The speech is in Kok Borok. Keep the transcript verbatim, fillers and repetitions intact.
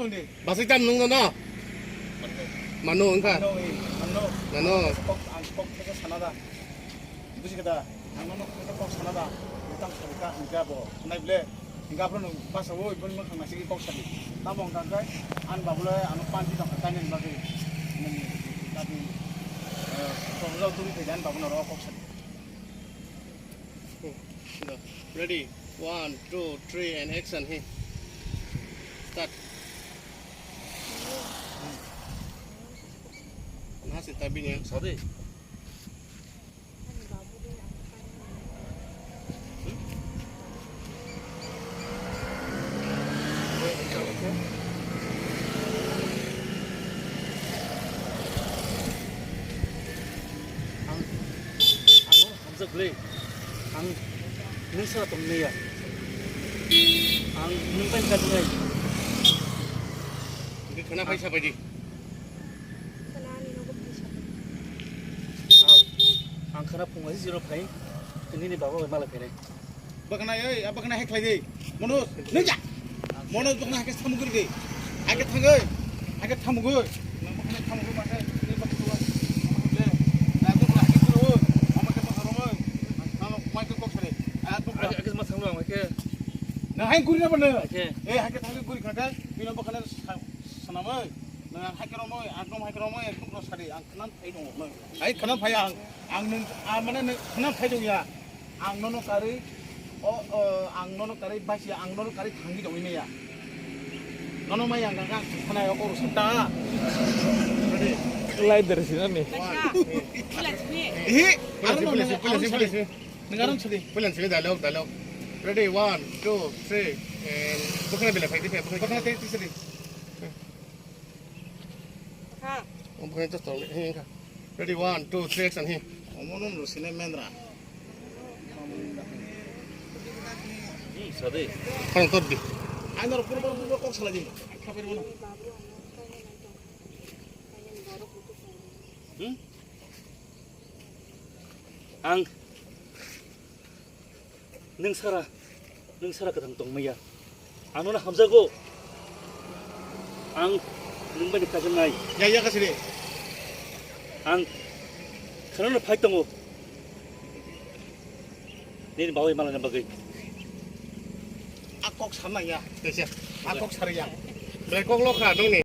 Basai tam nung no? Mano wngkha? Mano, eh, mano. Mano. Kok, ang kok theke sana da. Buji kata, ang nono kok sana da. Utang kok ka, ang ka bo. Nai ble. Hingke aphano basa o iboni mwkhang naisingwi kok sadi. Tamo hingka khe ani babule ano panti tongkha kainani bagwi. Nini dati, eh, tongjak tongwi phaidi ani babule oro kok sadi. Ready, one, two, three, and action, he. Start. Nasi tabini. Sorry. Ang, ang hamjak le, ang nungsa tong naiya, ang nungpai ka nai. Khana paisa bai di. Khana ni nogo paisa. Aw, ang khana phunga si jiro phai, nini baba bai mala kene. Bakna ei, bakna hai khlai di. Mono, nung ja. Mono bakna hai samugri di. Hai thangoi. Hai thamugoi. Nang bakna thamugoi mate, ni bakna. Le. Na bakna hai kuro. Mama ke bakna romoi. Nang mai ke kok sare. A bakna. Ake ma thanglo ang ke. Na hai kuri na bana. Ake. Eh, hai thangoi kuri khata. Bino bakna sanamoi. Nang hai kuro moi, akdom hai kuro moi, ekdom sari. Ang khnam phai dong. Hai khnam phai ang. Ang nung, a mane nung khnam phai dong ya. Ang nono karwi, o, o, ang nono karwi basia, ang nono karwi thangwi tongwi maya. Nono maya ang kha, ang thangkhana ya, oro sata. Lai dari sini nih. Ihi, aram sini, aram sini. Nang aram sini. Pulan sini dialogue, dialogue. Ready, one, two, three, and bukan bila fight, bukan. Bukan tadi sini. Ha. Bukan itu tolong, ini enggak. Ready, one, two, three, action, he. Omono no sine mendra. Hmm, sade. Khang tot di. Ai nor pura pura pura kok sala di. Khapai mo. Hmm? Ang Nung sara, nung sara kwthang tongmaya. Ang nono hamjago. Ang nung bai kajaknai. Ya, ya, kasih deh. Ang khana no phai tongo. Nini babai malana bagwi. Akok sama ya. Desa. Akok sari ya. Belai kok lokha nungni.